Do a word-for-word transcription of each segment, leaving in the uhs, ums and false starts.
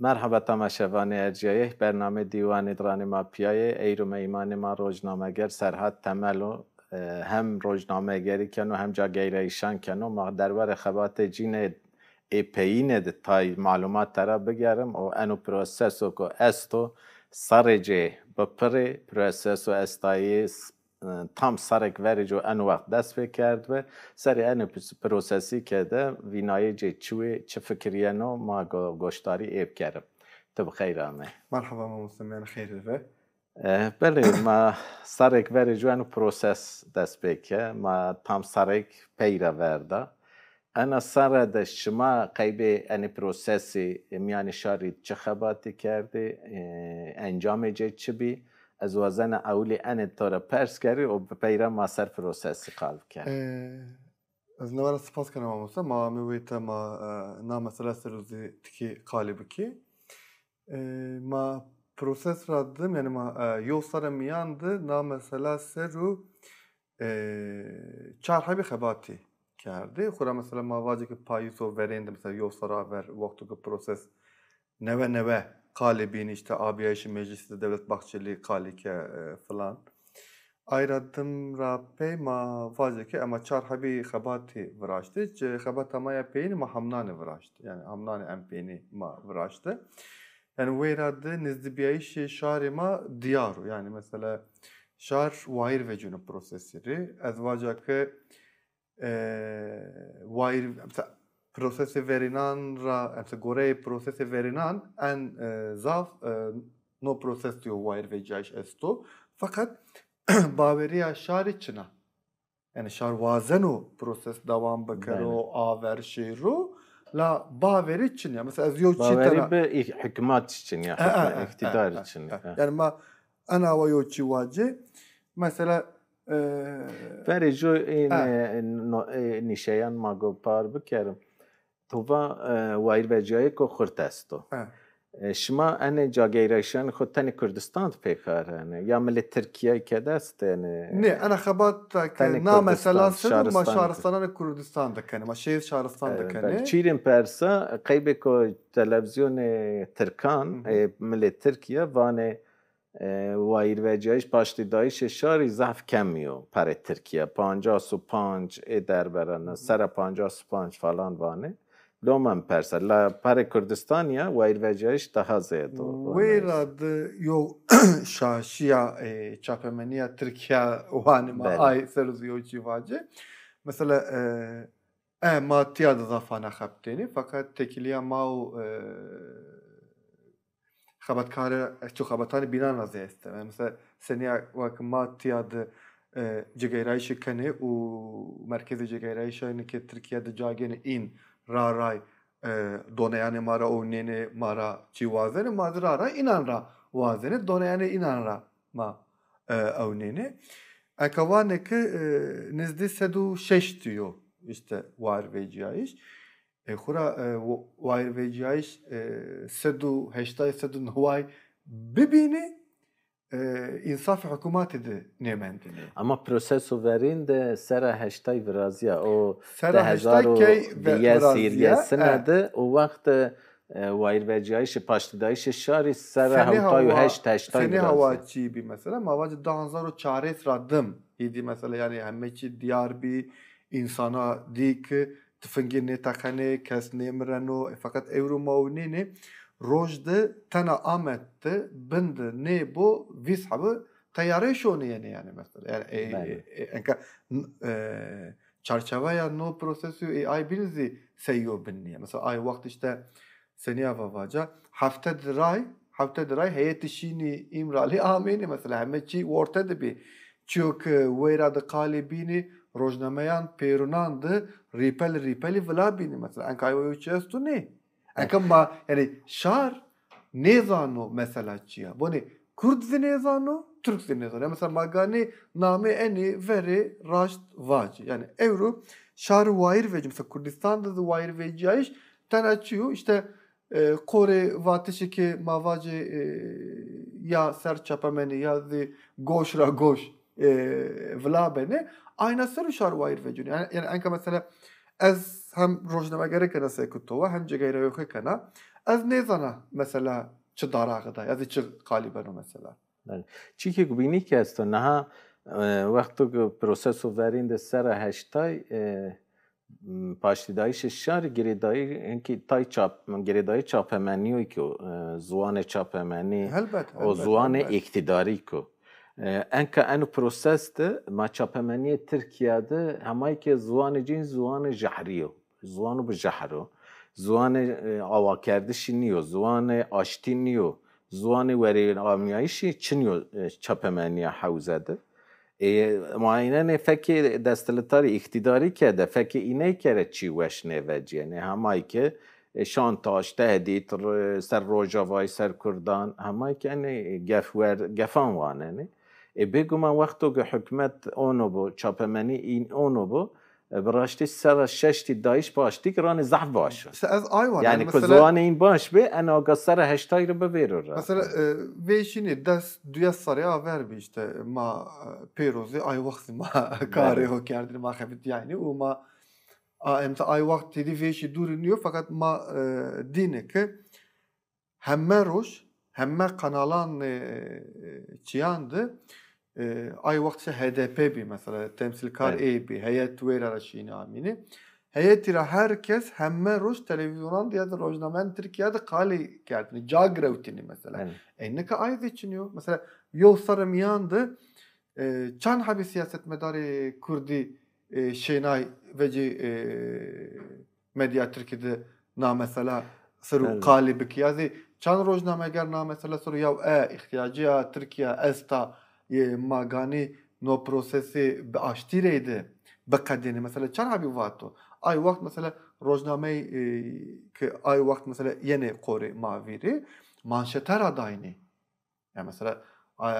Merheba temaşevanê erciyayê, bernamê Dîwanê di ranê ma pîyayê. Eyro meymanê ma rojnameger Serhat Temel o. E, hem rojnamegerî keno, hem ca geyrayîşan keno. Ma derbarê xebatê cînê ê peyîne de tay malumat tera bigerim û eno proseso ku esto, serrê cê bipirê, proseso estayê s-, tam serrêk verê co eno wext dest pê kerdbi. Serê enê pis-, prosesî ke de vînayê cê çi wê, çi fikirîyeno, ma go-, goşdarî ê bikerim. Tu bi xeyr amê. Merheba mamoste, mîyanê xeyrî de be. Eh, belê, ma serrêk verê co eno proses dest pê ke, ma tam serrêk pey ra verda. Ena serre de şima qeybê enê prosesî, e, mîyanê şarî çi xebatî kerdê, e, encamê cê çi bî? Ez wazena ewilî enê to ra pers kerî û bi pey ra ma ser prosesî qal bikerî. E, ez newe ra spas kena mamoste, ma amê wê te ma, e, na mesela ser o zî tikî qalî bikî. E, ma proses ra dim, yanî ma, e, yew serre mîyan de na mesela ser o, e, çar hebî xebatî kerdê. Xwura mesela ma vacê ke payîzo verên de mesela yew serra ver wexto ke proses newe newe qalê bînî, îşte abîyayîşê meclîsî de Devlet Bahçelî qalî ke, e, filan. Ay ra dim ra pey ma vacê ke ema çar hebî xebatî viraştê. Çi xebata ma ya peyînî ma hamnanê viraşt. Yanî hamnanê en peyînî ma viraşte. Yanî weyra de nizdîbîyayîşê şarê ma dîyar o. Yanî mesela şar wayîr vecîno prosesî rê. Ez vaca ke, e, wayîr, mesela prosesê verênan ra, mesela goreyê prosesê verênan en, e, zaf, e, no proses de yo wayîr vecîyayîş esto. Feqet bawerîya şarî çin a. Yanî şar wazeno proses dewam bikero, belê, aver şêro, la bawerî çin ya. Mesela ez yew çî tena... Bawerî bi î-, hikûmet çin ya, e, e, hikûmet, e, îktîdar e, çin e, ya. E. Yanî ma ena wa yew çî vacê. Mesela, e, verê jo ê, e, ne-, no-, ê nîşeyan ma go par bikerim. To va, e, wayîrvecîyayêko xurt esto. E. E, şima enê cageyrayîşanê xo tenê Kurdistan de pê kar henê? Ya milê Tirkîyayî ke de estênê? Nê, ena xebata ke na mesela ser o ma şaristananê Kurdistan de kenê, ma şehir şaristan de kenê. E, belê. Çîrên persa, qeybêko televîzyonê tirkan, e, milê Tirkîya vanê, e, wayîrvecîyayîş, paştîdayîşê şarî zaf kemî yo perê Tirkîya. Pancas û panc ê derberene, sera pancas û panc falan vanê. Loma mi persa, la perê Kurdistanî ya wayîrvecîyayîş daha zêd o. Weyra de yo şaşîya, e, çapemenîya Tirkîya wanê ma, belê, ay ser o zî yo çî vacê. Mesela, e, e, ma tîya de zaf ana xebitênî, feqet têkilîya ma û, e, xebatkarê, ço xebatanê bînan ra zî estê. Yanî mesela senîya wek ma tîya de, e, cigeyrayîşî kenê û merkezê cigeyrayîşanê ke Tirkîya de ca gênê în ra ray, e, doneyanê ma ra ewnênê, ma ra çî wazenê, ma zî ra ray înan ra wazenê, doneyanê înan ra ma, e, ewnênê. Eka vanê ke, e, nizdî sed û şeştî yo, îşte, wayîrvecîyayîş. E, xwura, e, wa-, wayîrvecîyayîş, e, sed û heştay, sed û neway bibînî, e, însafê hukûmatî de nêmendinî. Ama proseso verên de sera heştay virazîya. O sera heştay key ve-, virazîya, hîrêsine de, o wext, e, wayîrvecîyayîşê, paştîdayîşê şarî sera hewtay û heşt, heştay virazîya. Senî hawa çî bî mesela? Ma vacê di hezar û çarês ra dim. Îdî mesela, yanî heme çî dîyar bî, însana dî ke tifingê nêteqenê, kes nêmireno. E, feqet ewro ma ewnênê, roj de tena Amed de bin de nêbo vîst hebî teyare şonîyenê yanî mesela. Yanî, e, belê, e, e, enka, n-, e, çarçeweya no prosesî ê ay bîn zî sey yo bin nîya. Mesela ay wext îşte senîya va vaca, hefte di ray, hefte di ray heyetî şînî Îmralî amênî mesela, heme çî worte de bî. Çîyo ke weyra de qalê bînî, rojnameyan pêrûnan de rîpelî rîpelî vila bînî mesela. Enka ay wa yo çî esto nê. Enka ma, yanî şar nêzano mesela çi ya. Bonê Kurd zî nêzano, Tirk zî nêzano. Ya mesela ma ganê namê enê verê raşt vacî. Yanî ewro şar wayîr vecî. Mesela Kurdistan de zî wayîrvecîyayîş tena çi yo? Îşte, e, qorê vatişî ke ma vacê, e, ya ser çapemenî ya zî goş ra goş, e, vila benê. Ayna ser o şar wayîr vecîno. Yanî, yanî enka mesela ez hem rojnamegerî kena seke to wa, hem cigeyrayoxî kena. Ez nêzana mesela çi daraxi da, ya zî çi qalî beno mesela. Belê. Çîkê ku bînî ke esto, niha, e, wexto ku proseso verîn de serra heştay, e, m, paştîdayîşê şarî girêdayî, enkî tay çap, girêdayî çapemenîyo ki, e, ziwanê çapemenî, Helbet, o helbet, ziwanê helbet. Îqtîdarî ku. E, enka eno proses de ma çapemenîyê Tirkîya de hemay ke ziwanê cîn ziwanê jehrî yo. Ziwano bi jehr o. Ziwanê, e, awakerdişî nîyo, ziwanê aştî nîyo, ziwanê werêamîyayîşî çin yo, e, çapemenîya hewze de. E, ma înenê fekê desthiletarî îqtîdarî ke de, fekê îney ke re çî weş nêvecîyenê. Hemay ke, e, şan taş, tehdît, r-, ser Rojavayî, ser Kurdan, hemay ke enê gef wer-, gefan wanenê. E, bêguman wexto ke hukmet ono bo, çapemenî în ono bo, e, bi raştî serra şeştî dayîş paştî ki ranê zaf baş o. Îşte ez ay wan, Yanî yanî ku mesela, ziwanê în baş bê, eno aga serra heştay ri bivêro ra. Mesela, e, vêşînê des duyes serrî aver bî, îşte ma, e, pêro zî ay wext zî ma karê ho kerdinî, ma xebitîyaynî û ma a, em te ay wext têdî vêşî dûrî nîyo, feqet ma, e, dîne ki heme roj, heme kanalan, e, çiyan de, e, ay wext şi H D P bî mesela, temsîlkar Evet. ê bî, heyet wêra ra şînî amînî. Heyetî ra her kes heme roj televîzyonan de ya da rojnameyan Tirkîya de qalî kerdinî, ca girewtînî mesela. Evet. E, nika ay zî çin yo. Mesela yew serre mîyan de, e, çand hebî siyasetmedarê kurdî, e, şênay vecî, e, medya Tirkî de na mesela ser o Evet. qalî bikî. Ya zî çand rojnameger na mesela ser o ya, e, îhtîyacîya Tirkîya esta, e, ma ganî no prosesî bi aştî reyde biqedênê. Mesela çand hebî vato. Ay wext mesela rojnameyî, e, ki ay wext mesela yenê qorê ma vîrî, manşete ra daynî. Ya mesela, e,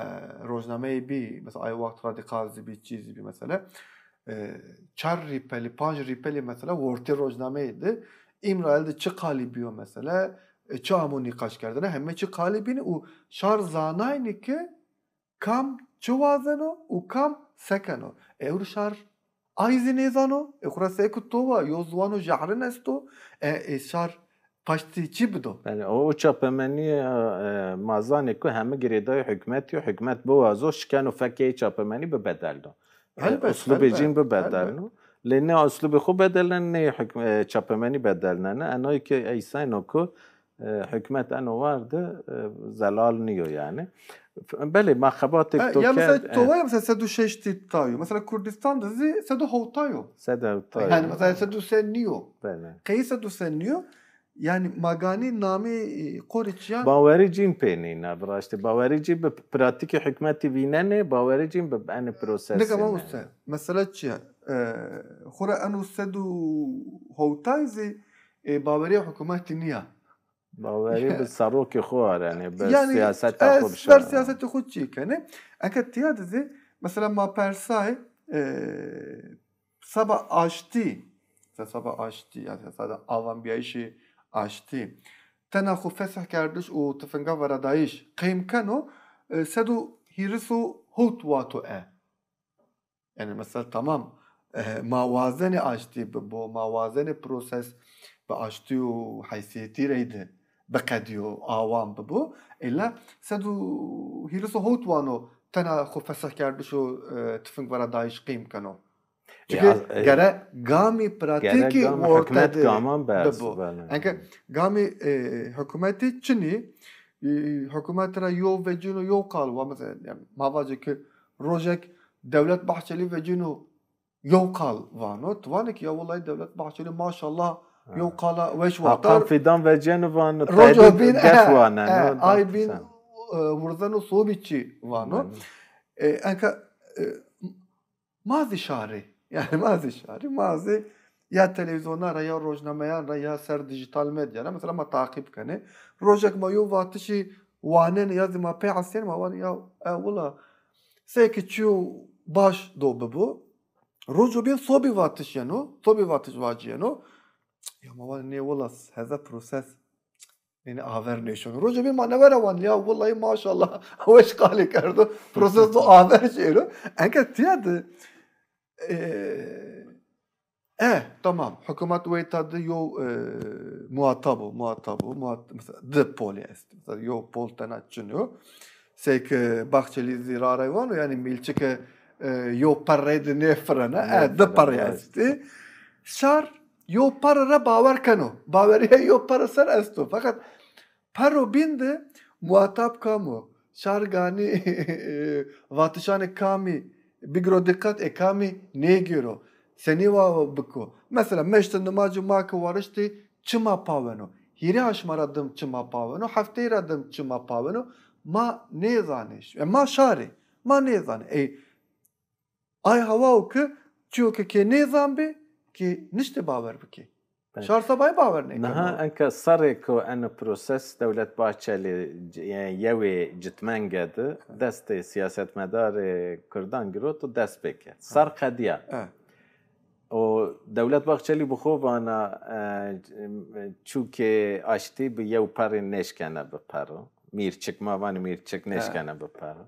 rojnameyî bî, mesela ay wext Radîkal zî bî, çî zî bî mesela. E, çar rîpelî, panc rîpelî mesela wortê rojnameyî de Îmraîl de çi qalî bîyo mesela, e, çi amo nîqaş kerdene, heme çi qalî bînî û şar zanaynî ki kam çi wazeno û kam se keno. Ewro şar ay zî nêzano, e, xwu ra sey ku to wa, yo ziwano jehrin esto, e, e, şar paştî çi bido? Belê, o, o çapemenîye, e, ma zanê ku heme girêdayê hukmetî yo, hukmet biwazo, şikeno fekê çapemenî bibedelno. E, Helbet, uslubê helbet, cîn bibedelno. Lê ne uslubê xwu bedelneno, ne hukm-, e, çapemenî bedelneno. Enoyê ke eysayno ku, e, hukmet eno war de, e, zelal nîyo yanî. F-, belê, ma xebatêk Ha, to ya mesela kerd, to e. Wa ya mesela sed û şeştî tay o. Mesela Kurdistan de zî sed û hewtay o. Sed û hewtay Yani o. mesela sed û se nîyo. Belê. Qey sed û se nîyo? Yani ma ganî namê, e, qorê çiyan. Bawerî cîn pê nîna, bi raştî. Bawerî cîn bi pratîkê hukmetî vînenê, bawerî cîn bi enê prosesê. Nika ma Ne. uste. Mesela çi ya? E, xora eno sed û hewtay zî, e, bawerîya hukmetî nîya. Bawerî bi serokê xo arenê, bi Yani, siyaseta e, xo ber bişarê. Siyasetê xo çî kenê. Eke tiya de zî, mesela ma persay, e, seba aştî, se-, seba aştî, yani seba avanbîyayîşê aştî. Tena xo fesih kerdiş û tifinga veradayîş qeym keno, e, sed û hîris û hewt wato e. Yani mesela tamam, e, ma wazenê aştî bibo, ma wazenê proses bi aştî û heysîyetî reyde biqedîyo, awan bibo. Ella sed û hîris û hewt wano tena xo fesih kerdiş û, e, tifing veradayîş qeym keno. Çünkü Ya, e, gere gamî pratîkî gere gamî orte hukmet de gaman berz, bibo. belê. Enke gamî, e, hukûmetî çinî, e, hukûmetî ra yew vecîno yew qal wa. Mesela, yani, ma vacê ki rojek Dewlet Bahçelî vecîno yew qal vano. Tu vanê ki ya wellahî Dewlet Bahçelî maşallah yew qala weş watar. Hakan Fidan veceno vano, Rojo tedî bîn, gef e, waneno, e, ay bîn, sen. E, wurzeno sobî çî vano. E, enka, e, ma zî şarî. Yani ma zî şarî. Ma zî ya televîzyona ra, ya rojnameyan ra, ya ser dîjîtal medya ra mesela ma taqîb kenê. Rojek ma yew vatişî wanenê ya zî ma pê hesên, ma vanê ya, e, wila sey ki çiyo baş do bibo. Rojo bîn sobî vatiş yeno, sobî vatiş vacîyeno. Ya ma vanê nê wila heze proses. Nê, nê aver nêşono. Rojo bîn ma newera wan ya, wellahî maşallah, weş qalê kerdo. Proses do aver şêro. Enka tiya de, e, E, tamam. Hukûmet weyta di yo, e, muhatab o, muhatab o, muhat-, mesela, di polî est. Mesela, yo pol tena çin yo. Sey ke Bahçeli zî ra ray vano, yanî mîlçike, e, yo perrê di nêfirena. E, di perrê estî. Şar yo perre ra bawer keno. Bawerîye yo perre ser esto. Feqet perro bîn de muhatab kam o? Şar ganî vatişanê kamî bigiro diqet, ê kamî nêgêro? Senî wa biko? Mesela meşte nimacê ma ke wariştî çima paweno? Hîrê aşma ra dim çima paweno? Hefteyî ra dim çima paweno? Ma nêzanê. E, ma şar ê. Ma nêzanê. Ey, ay hawa o ke çîyo ke kê nêzanbê, kê niştê bawer bikê. Şar sebayî bawer nêkeno. Niha enka serrêko eno proses Dewlet Bahçelî c-, yanî yewê citmenge de destê siyasetmedarê kurdan girot û dest pê kerd. Serr qedîya. E. O Dewlet Bahçelî bi xo vana, e, çûkê aştî bi yew perrî nêşkena bipero. Mîrçik, ma vanê mîrçik, nêşkena bipero.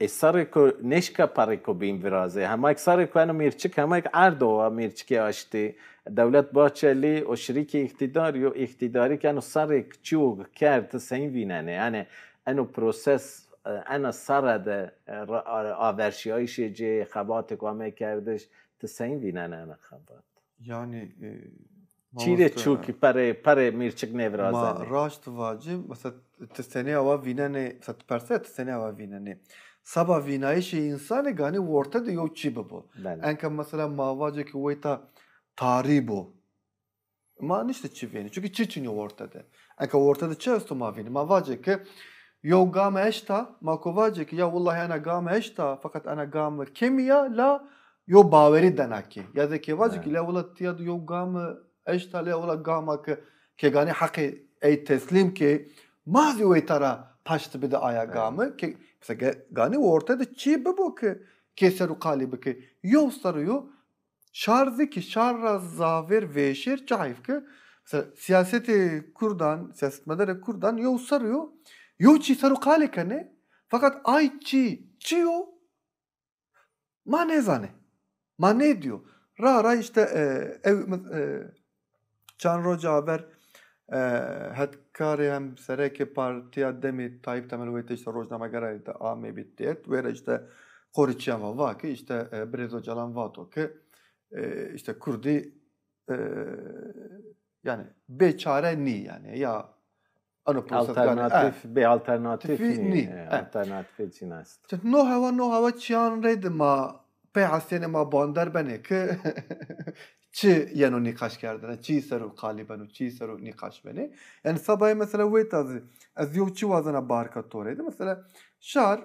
Ê serrêko nêşka perrêko bîn virazê. Hemayk serrêko eno mîrçik, hemayk erdo wa mîrçikê aştî. Dewlet Bahçelî o şirîkê îqtîdarî yo, îqtîdarî ke eno serrêk çîyo kerd, ti seyîn vînenê? Yanî eno proses, e, ena serre de, e, ra-, a-, averşîyayîşê ci, xebatêko amey kerdiş, ti seyîn vînenê ena xebat? Yanî, e, çî rê çû ki perê, perê mîrçik nêvirazanê? Ma raşt vacî, mesela ti senî awa vînenê, mesela ti perse ti senî awa vînenê. Seba vînayîşê însanî ganî worte de yew çî bibo. Belê. Enka mesela ma vacê ki weyta tarî bo. Ma niştî çi vînî. Çunkî çi çin yo worte de. Eke worte de çi esto ma vînî. Ma vacê ke yew game eşta, ma ko vacê ke ya wulahî ena game eşta, feqet ena game kemî ya, la yew bawerî dena kê. Ya de kê vacê ke la wula tîya de yew game eşta, la wula gama ke, ke ganî heqê ey teslîm kê, ma zî weyta ra paşt bide aya game. Ke, mesela ge-, ganî worte de çî bibo ke kê ser û qalî bike. Yew ser o yo Şar zî ki şar ra zavêr vêşêr, çi heyf ki, mesela, siyasetê kurdan, siyasetmedarê kurdan yew ser yo, yew çî ser û qalê kenê, feqet ay çî çi yo, ma nêzanê. Ma nêdîyo. Ra ra îşte, e, ew, e, çand roja aver, e, hetkarê hemserekê partîya DEMî Tayyip Temel weytê îşte rojnamegerayî de amê bî têt. Wêre îşte qorîçîyan va, va ki îşte, e, Birêz Ocalan vato ki, e, îşte kurdî, e, yanî bêçare nî yanî ya Ano proses ganî, alternatîf, e, bê alternatîf nî, nî, e, e, alternatîfê çin est. Çi no hewa, no hewa çîyan rê de ma pey hestêne ma bander benê ki çi yeno nîqaş kerdene, çi ser o qalî beno, çi ser o nîqaş benê. Yanî sebayê mesela weyta zî ez yew çi wazena barka to rê de. Mesela şar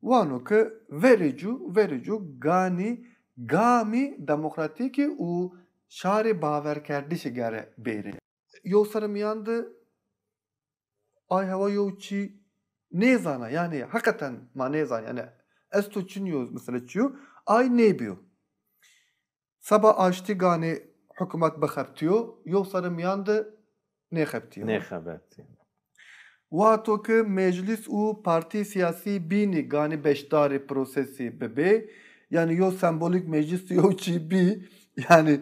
wano ki verê cû, verê cû ganî gamî demokratîkî û şarê bawerkerdişî gere bêrê. Yew serê mîyan de ay hewa yew çî nêzana, yanî heqeten ma nêzan, yanî esto çin yo, mesela çi yo, ay nêbîyo. Seba aştî ganî hukûmet bixebitîyo, yew serê mîyan de nêxebitîyo. Nêxebitîyo. Wexto ke meclis û partî sîyasî bînî ganî beşdarê prosesî bibê, yanî yew sembolîk meclis yew çî bî, yanî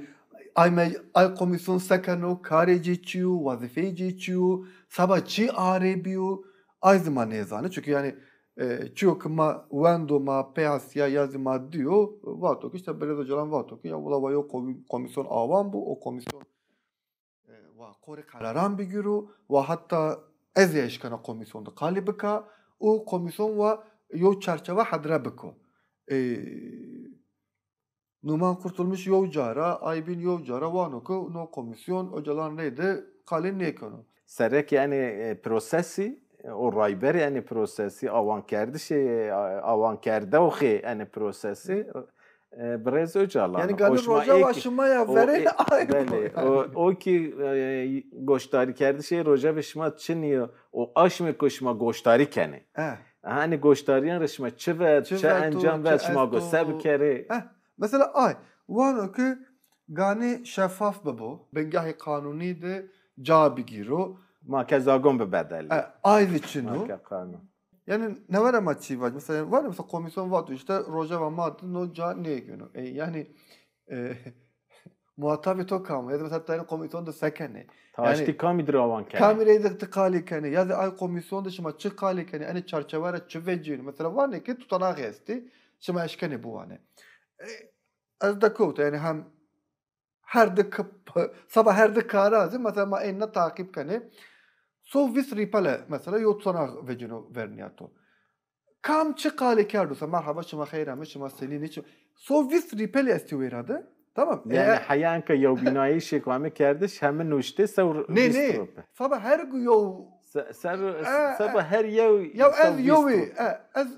ay me-, ay komîsyon se keno, karê cê çi yo, wezîfeyê cê çi yo, seba çi arê bîyo, ay zî ma nêzanê. Çunkî yanî, e, çiyo ke ma wendo, ma pey hestîya ya zî ma dîyo, vato ke îşte Birêz Ocalan vato ke ya wila wa yew komî-, komîsyon awan bo, o komîsyon e, wa qorê qeraran bigîro, wa heta ez ê eşkena komîsyon de qalî bika û komîsyon wa yew çarçewe hedre biko. E, Numan Kurtulmuş yew cara, Aybîn yew cara wano ke no komîsyon Ocalan rê de qalî nêkeno. Serekê enê, e, prosesî, o rayberê enê prosesî, awankerdişê, e, awankerdewxê enê prosesî, e, Birêz Ocalan. Yanî ganî rojeva şima ya verê ay. Belê. O, o ki, e, goşdarîkerdişê rojevê şima çinî yo, o aşmêko şima goşdarî kenê. E. Hanî goşdarîyan rê şima çi vet, çi encam vet, şima go se bikerê? E. Mesela ay, wano ki ganî şefaf bibo, bingehê qanûnî de ca bigîro. Ma ke zagon bibedelî. E, ay zî çin o. Ma ke qanûn. Yanî newere ma çî vac. Mesela, var mesela komîsyon vato îşte rojeva ma de no ca nêgêno. E, yanî, e, Muhatabê to kam o? Ya da mesela tu enê komîsyon de se kenê? Taştî kamî dir awan kenê? Kamî rey de ti qalî kenê? Ya da ay komîsyon de şima çi qalî kenê? Enê çarçewe ra çi vecîyêno? Mesela vanê ke tutanaxî estî, şima eşkenê biwanê. E, ez dekewta, yanî hem her di k-, seba her di kara zî mesela ma êna taqîb kenê. So vîst rîpele mesela yo tutanax vecîno vernîya to. Kam çi qalî kerdo se, merheba, şima xeyr amê, şima senîn, çi. So vîst rîpelî estî wêra de. Tamam. Yanî heya enka yewbînayîşêko ame kerdiş, heme nuştê sewr vîst rûpel. Seba her gu yew. Seba her yew. Ya ez yewî, e, ez.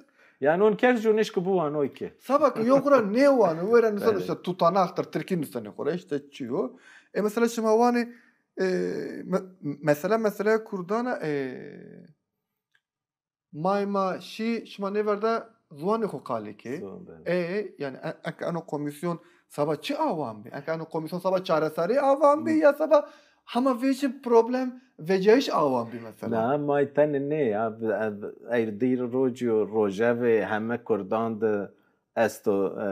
Yanî on kerd jo nêşko biwano ki. Seba ki yew xo ra nêwano, wêra nuseno işte tutanaktır, tirkî nusenê xo ra, işte çi yo. E mesela şima wanê, e, me-, mesela, mesela Kurdan a, e, may ma şî, şima nêverda ziwanê xo qalî kê. E, yanî e-, enka eno komîsyon seba çi awan bî? Enka eno komîsyon seba çareserî awan bî ya seba hema vêşî problem vecîyayîş awan bî mesela? Na, may tenê nê ya. Ey dîr rocî yo, rojevê heme Kurdan de esto, e,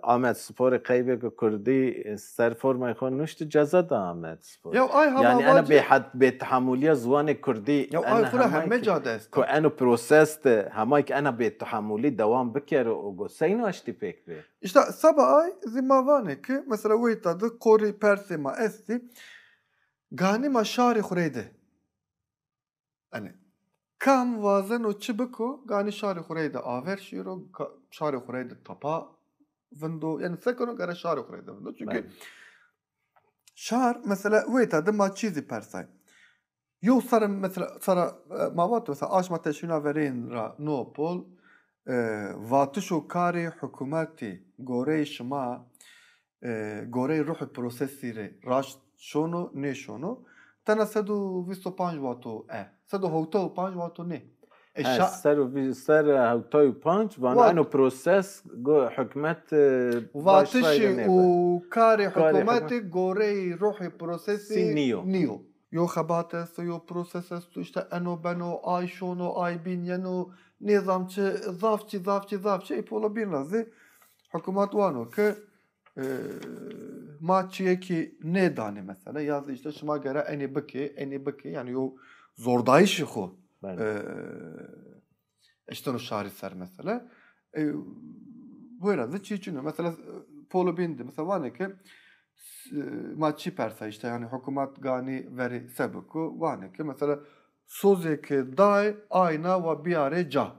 Amedsporê qeybêko kurdî, e, ser formayê xo nuştî, ceza da Amedsporê. Ya ay hema. Yanî ena bêhed-, bêtehamulîya ziwanê kurdî. Ya ay xo ra heme ca de esto. Ku eno proses de hemay ki ena bêtehamulî dewam bikero û go seyno aştî pêk bê. İşte seba ay zî ma vanê ki mesela weyta de qorî persê ma estî, ganî ma şarê xo reyde. Yanî kam wazeno çi biko, ganî şarê xo reyde aver şîro, ka-, şarê xo reyde tapa vindo. Yanî se keno, gere şarê xo reyde vindo. Çünkü şar mesela weyta de ma çî zî persay. Yew serre mesela, serre, e, ma vato mesela aşma teşwîna verên ra no pol, e, vatiş û karê hukûmetî goreyê şima, e, goreyê ruhê prosesî rê raşt şono, nêşono? Tena sed û vîst û panc vato e. Sed û hewtay û panc vato nê. E, şa- ser û vîst, ser hewtay û panc vano eno proses go hukûmet, e, vatişî û karê hukûmetî goreyê ruhê prosesî nîyo. Nîyo. Yo xebat esto, yo proses esto, işte eno beno, ay şono, ay bîn yeno, nêzam çi, zaf çi, zaf çi, zaf çi. Ê polo bîn ra zî hukûmet wano ki, e, ma çiyekî nêdanê mesela, ya zî işte şima gere enê bikê, enê bikê, yanî yo zordayîşê xo, e, eşteno şarî ser mesela. E, wêra zî çî çin o. Mesela, e, polo bîn de mesela vanê ki, s-, e, ma çî persa işte, yanî hukûmet ganî verê se biko, vanê ki mesela sozê ki day ayna wa bîyarê ca.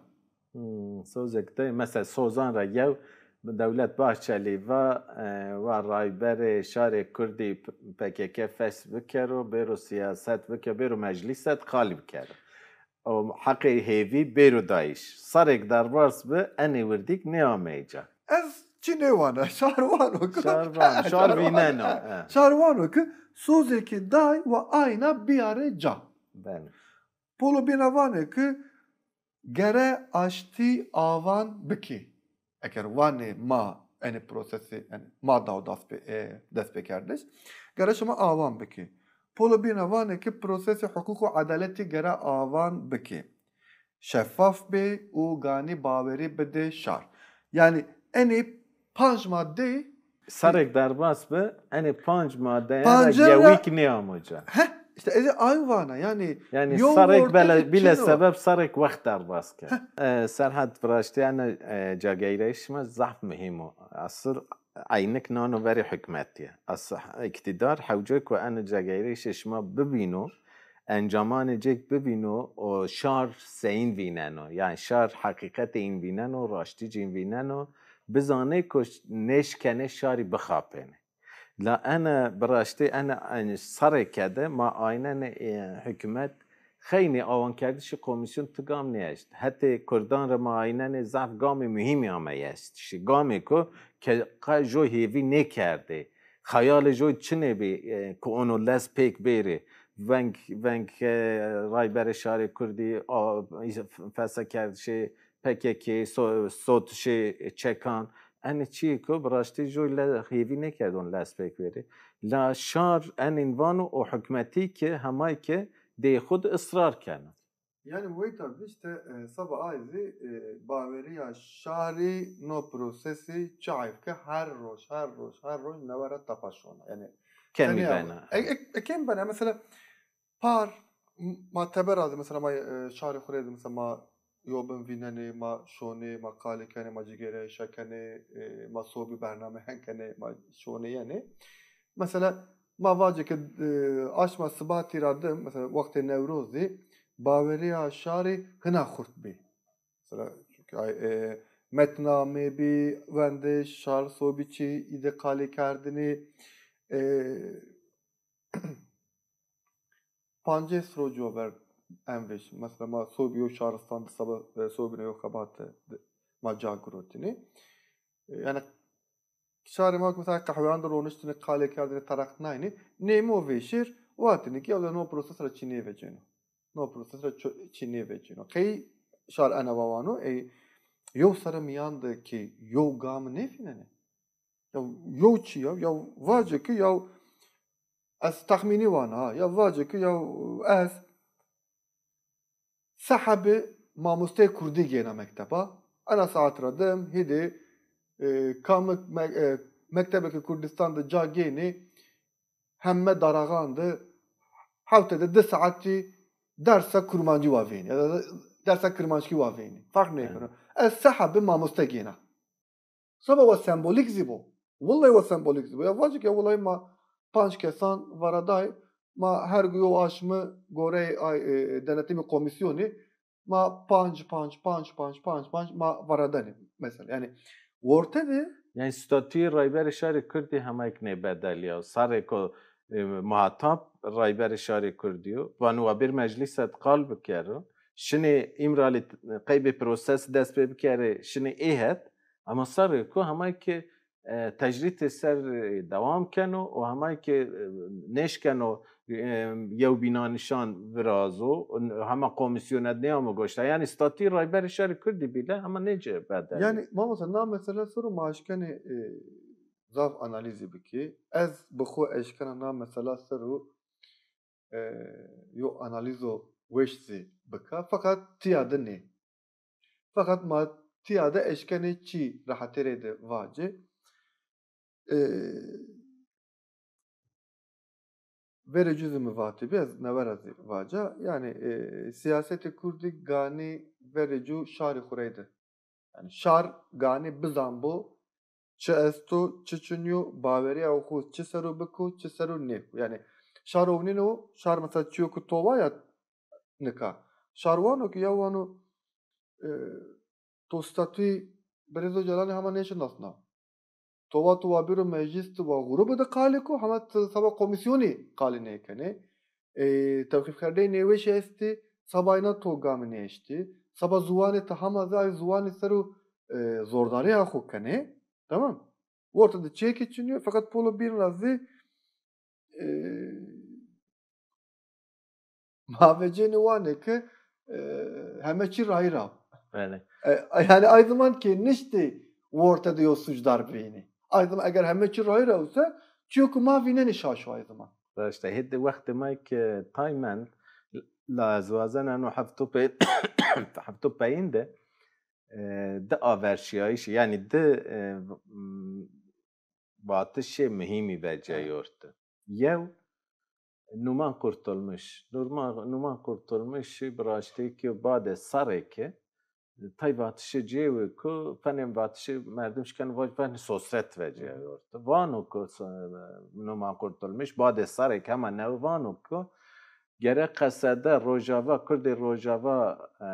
Hmm, sozê ki day, mesela sozan ra yew, Dewlet Bahçelî va, e, wa rayberê şarê kurdî P-, P K K fesl bikero, bêro sîyaset bikero, bêro meclîset qalî bikero. O heqê hêvî bêro dayîş. Serrêk derbas bi, enê wirdîk nêameyê ca. Ez çî nêwana, şar wano ki. Şar vano, şar vîneno. Şar wano ki sozê ki day wa ayna bîyarê ca. Belê. Polo bîna vanê ki gere aştî awan bikê. Eger vanê ma enê prosesî, yanî ma daw dest pê, e, destpêkerdiş, gere şima awan bikê. Polo bîna vanê ki prosesê huqûq û edaletî gere awan bikê. Şeffaf bê û ganî bawerî bidê şar. Yanî enê panc madeyî. Serrêk derbas bi, enê panc madeyan ra yewîk nêamo ca. Heh, işte ez ê ay vana, yanî. Yanî serrêk bile, bile sebeb serrêk wext derbas kerd. E, Serhat, bi raştî ena, e, cageyreyîş şima zaf muhîm o. Asıl eynik nano verê hukûmetî. Asıl îktîdar hewce ku ena cageyreyîşê şima bibîno, encamanê cêk bibîno û şar seyîn vîneno. Yanî şar heqîqetê în vîneno, raştî cîn vîneno. Bizanê ku nêşkenê şarî bixapênê. La ene bi raştî ene, ene serrêke de ma aynenê, e, hukûmet xeynî awankerdişê komîsyon ti gam nêeşt. Hetê kurdan ra ma aynenê zaf gamê muhîmî ameyê estişî. Gamêko ke qe jo hêvî nêkerdê. Xeyalê jo çinê bî, e, ku ono lez pêk bêrê. Veng, veng, e, rayberê şarê kurdî, a, fesekerdişê P K K, so-, sotişê çekan. Enê çîyêko bi raştî jo le-, hêvî nêkerdon lez pêk bêrê. La şar enîn vano û hukûmetî ki hemay ki dê xwu de israr keno. Yani weyta vîşte e, seba ay zî e, baweriya şarî no prosesî çi ayf ke her roj, her roj, her roj newe ra tepa şona. Yani Kemî tenê bena. E, e, e, kemî bena. Mesela par m- ma teber a zî mesela ma e, şarî xwu rê zî mesela ma yobin vînenê, ma şonê, ma qalî kenê, ma cigêrê şekenê, e, ma sobî bernameyan kenê, ma şonê yenê. Mesela ma vacê ke e, aşma sibatî ra dim, mesela wextê Newrozî baweriya şarî hina xurt bî. Mesela çünkü ay, e, metna mebî, wendiş, şar sobî çî îdê qalî kerdinî, e, pancês rocî ver en vêş. Mesela ma sobî yo şaristan de seba e, sobîne yo xebate de ma ca girotînî. E, yani şarê ma mesela qehweyan de roniştine, qalê kerdine, teraq naynî. Nêmo vêşir, watinî ki ew de no proses ra çî nêvecêno. No proses ra ço- çî nêvecêno. Qey şar ena vawano, ey yo sere miyan de ki yo gam nêvînenê. Ya yo çi ya, ya vacê ki ya ez texmînî wana ha, ya vacê ki ya ez se hebî mamosteyê kurdî gêna mekteba. Ena saet ra dim, hîdê e, kamik me- e, mektebeke Kurdistan de ca gênê, heme daraxan de hewte de di saetî dersa kurmancî wa vênî ya da dersa kirmanckî wa vênî. Ferq nêkeno. Ez se hebî mamoste gêna. Seba wa sembolîk zî bo. Willay wa sembolîk zî bo. Ya vacî ke willay ma panc kesan varaday, ma her gu yo aşmi gorey ay, e, denetimî komîsyonî ma panc, panc, panc, panc, panc, panc ma varadanê mesela. Yani worte de Yani statuyê Rayberê Şarê Kurdî hemayêk nêbedel ya. Sarê ku e, muhatap Rayberê Şarê Kurdî yo. Vano wa bir meclîse de qal bikero. Şinê Îmralî qeybê proses dest pê bikerê, şinê ê het. Ama sarê ku hemayê ki e, tecrîtê ser e, dewam keno û hemayê ki e, nêşkeno e, yewbînanîşan virazo, hema komîsyone nêamo goşta. Yanî statuyê Rayberê Şarê Kurdî bîle hema nêce bedel. Yani mamosta, na mesela ser o ma eşkenê e, zaf analîzî bikî. Ez bi xwu eşkena na mesela ser o e, yo analîzo weş zî bika. Feqet tîya de nê. Feqet ma tîya de eşkenê çî rehetê rê de vacê. E, verê cû zî mi vatîbî, ez newe ra zî vaca. Yanî e, sîyasetê kurdî ganî verê cû şarî xwu reyde. Yanî şar ganî bizanbo çi esto, çi çinyo, baweriya xwu çi ser o biko, çi ser o nêko. Yanî şar ownîno, şar mesela çiyo ku to wa ya nika. Şar wano ki ya wano e, to statuyê Birêz Ocalanî hema nêşinasna. To wa to wa bêro meclîs, to wa grûbe de qalê ko, hema ti seba komîsyonî qalê nêkenê. E, tewqîfkerdeyê nêweşî estî, seba înan to gamî nêeştî. Seba ziwanê ti hema zî ay ziwanî ser o e, zordarîya xo kenê. Tamam. Worte de çiyêkî çinî yo, feqet polo bîn ra zî e, ma vecênî wanê ke e, heme çî rayîr a. Belê. E, yanî ay ziman ki niştî worte de yo sucdar bivînî. Ay ziman eger heme çî rayîr a use, çiyo ku ma vînenî şaş o ay ziman. Raşt a. Hêdî wextê ma ki tay mend, la ez wazen eno hefto pey-, hefto peyîn de e, di averşîyayîşî, yanî di e, m, vatişê muhîmî vecîyayî orte. Yew, Numan Kurtulmuş. Numan, Numan Kurtulmuş bi raştî ki badê serrêke tay vatişê cêwê ku penê vatişê merdim şikeno vaj penê sosret vecîyayî orte. Vano ku s-, Numan Kurtulmuş badê serrêke hema new vano ku gerek qesede Rojava, Kurdê Rojava e,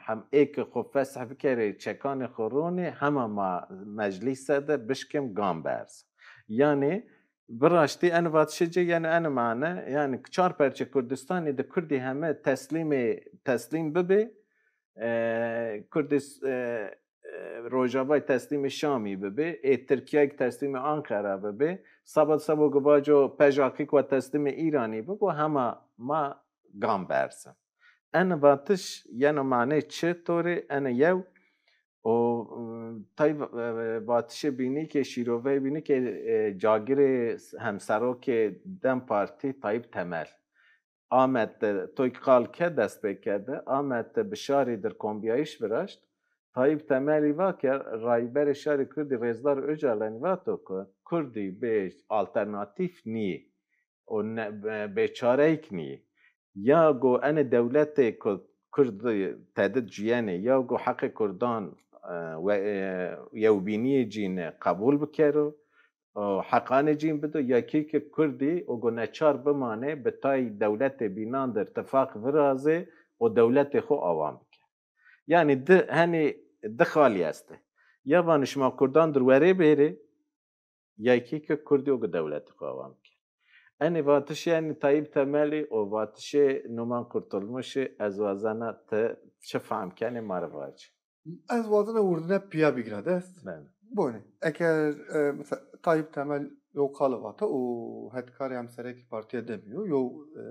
hem ê ke xo fesih bikerê, çekanê xo ronê, hema ma meclîse de bişkim gam berz. Yanî bi raştî eno vatişê ci, yanî eno mane, yanî çar perçê Kurdistanî de Kurdî heme teslîmê, teslîm bibê, e, Kurdî s-, e, e, Rojavayî teslîmê Şamî bibê, ê Tirkîyayî teslîmê Anqera bibê, seba sebo ki vaco P J K ki wa teslîmê Îranî bibo, hema ma gam berze. Ene vatiş yeno manê çi to rê? Ene yew, o, e, tay va-, e, vatişê bînî ke, şîroveyê bînî ke, e, cagirê hemserokê dem Partî Tayyip Temel. Amed de, to ki qal ke dest pê kerde, Amed de bi şarî dir kombîyayîş viraşt. Tayyip Temelî va ke Rayberê Şarê Kurdî Rêzdar Ocalanî vato ke Kurdî bê alternatîf nîyê û ne, bê çareyêk nîyê. Ya go enê dewletê ku Kurd tedi cuyenê, ya go heqê Kurdan, e, we, e, yewbînîyê cîn qebûl bikero, û heqanê cîn bido, ya kî ke Kurdî o go neçar bimanê, bi tay dewletê bînan dir tifaq virazê û dewletê xo awan bike. Yanî di, henî di xalî estê. Ya vanê şima Kurdan dir werê bêrê, ya kî ke Kurdî o go dewletê xo awan bike. Enê vatişê enê Tayyip Temelî û vatişê Numan Kurtulmuşî ez wazena ti çi fehm kenê ma rê vacî. Ez wazena wirdine pîya bigîra dest. Bele. Bonê. Eger, e, mesela Tayyip Temel yew qale vata û hetkarê hemserekî partîye de bîyo, yew, e,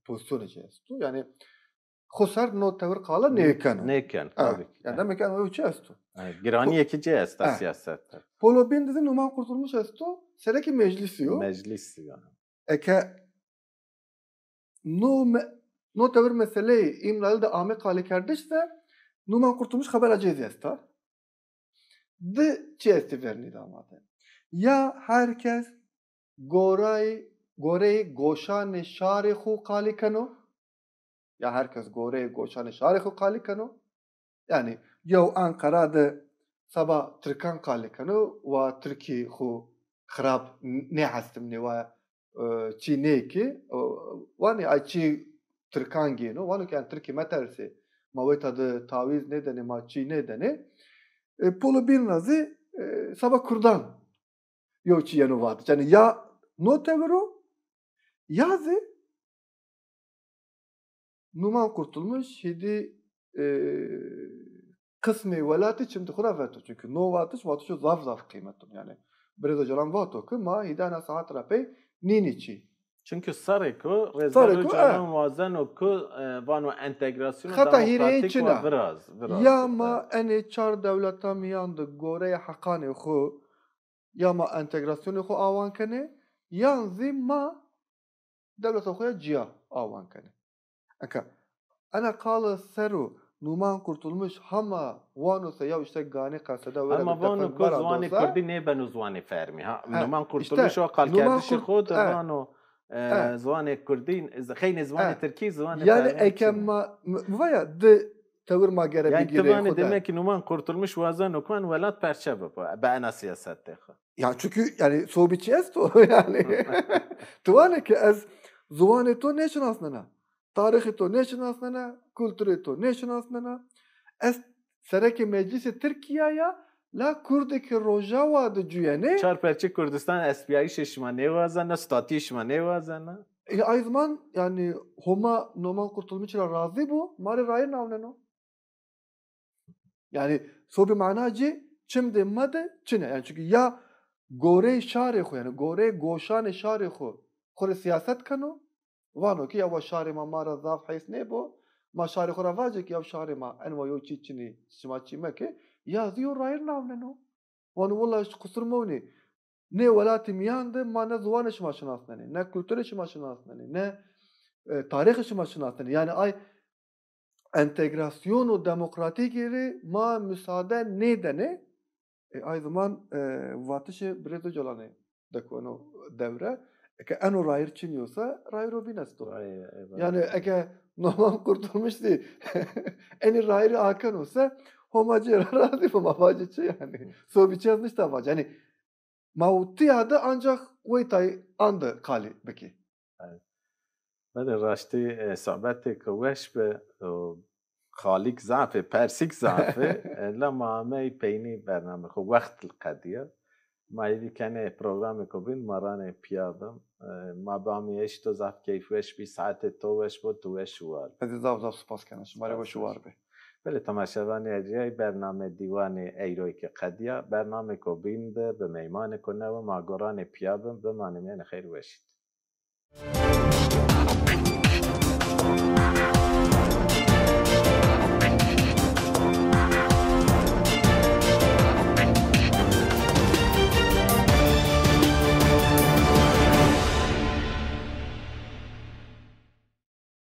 pozîsyonê ci esto. Yanî xo ser no tewir qale nêkeno. Nêken, tabî ki. Yanî demek ki eno yew çi esto. E, giranîyê ki ci esta siyaset. Polo bîn de zî Numan Kurtulmuş esto, serekê meclîsî yo. Meclîsî yo. Eke no me-, no tewir meseleyê Îmralî de ame qalîkerdiş se, Numan Kurtulmuş xebera ci zî esta. Di çi estê vernî de amade. Ya her kes gorey-, goreyê goşanê şarê xo qalî keno. Ya her kes goreyê goşanê şarê xo qalî keno. Yanî yew Anqara de seba tirkan qalî keno, wa tirkî xo xirab n-, nêhestimnê, wa, e, çî nêkê, e, wanê ay çî tirkan gêno, wano ke yanî tirkî metersê, ma weta de tawîz nêdenê, ma çî nêdenê. E, polo bîn ra zî, e, seba kurdan yew çî yeno vatiş. Yanî ya no tewir o, ya zî Numan Kurtulmuş hêdî, e, qismê welatî çimdê xo ra veto. Çunkî no vatiş, vatişo zaf zaf qîmet o. Yanî Birêz Ocalan vato ke ma hêdî ena saet ra pey nînî çî. Çunkî serê ku Rêzdar Ocalan wazeno ku, e, vano entegrasyon demokratîk wa viraz, viraz. Ya ma enê çar dewleta mîyan de goreyê heqanê xo ya ma entegrasyonê xo awan kenê, yan zî ma dewleta xo ya cîya awan kenê. Eke ena qale ser o Numan Kurtulmuş hema wano se ya îşte ganî qesede were. Hema vano ku ziwanê kurdî nêbeno ziwanê fermî. Ha, Numan Kurtulmuş o qalkerdişê xo de vano, e, ziwanê kurdî, xeynê ziwanê tirkî, ziwanê fermî. Yanî eke ma, mi va ya di tewir ma gere bigîrê xo de. Yanî ti vanê demek ki Numan Kurtulmuş wazeno ku en welat perçe bibo, bi ena siyasetê xo. Ya çunkî yanî sobî çi esto yanî. Ti vanê ke ez ziwanê to nêşinasnena, tarîxê to nêşinasnena, kulturê to nêşinasnena. Ez serekê meclîsê Tirkîya ya, la kurdê ke Rojawa de cuyenê. Çar perçê Kurdistan estbîyayîşê şima nêwazena, statuyê şima nêwazena. E, ay ziman yanî Homa Numan Kurtulmuş ra razî bo, ma rê rayîr nawneno. Yanî sobî mana ci çimdê ma de çin e. Yanî çunkî ya goreyê şarê xo, yanî goreyê goşanê şarê xo, xo rê siyaset keno. Vano ki ya wa şarê ma ma ra zaf heys nêbo. Ma şarê xo ra vacê ki ya şarê ma en wa yew çî çinî, şima çî meke. Ya zî yew rayîr nawneno. Vano wela qusur mewnê. Nê welatê mîyan de ma ne ziwanê şima şinasnenê, ne kulturê şima şinasnenê, ne, e, tarîxê şima şinasnenê. Yanî ay entegrasyono demokratîkî rê ma musade nêdenê. E, ay ziman, e, vatişê Birêz Ocalanê dekeno dewre. Eke eno rayîr çinî yo se, rayîro bîn esto. Yanî eke Numan Kurtulmuş zî enî rayîrî akeno se, Homa cê ra razî bo, ma vacê çi yanî. Sobî çi ez nişta vac. Yanî ma û tîya de ancax weytay ande qalî bikî. Belê, raştî, e, sohbetêko weş bi. O, xalîk zaf ê, persîk zaf ê. E, la ma amey peynî bernamê xo, wext qedîya. Ma hêvî kenê programêko bîn ma ranê pîya bim. E, ma bi ameyîşê to zaf keyfweş bî, saetê to weş bo, tu weş û war. Ez zî zaf zaf spas kena, şima rê weş û war bê. Belê, temaşevanê erjîyayî, bername Dîwanê eyroyî ke qedîya. Bernamêko bîn de bi meymanêko newe ma goranê pîya bim. Bimanê mîyanê xeyr û weşî de.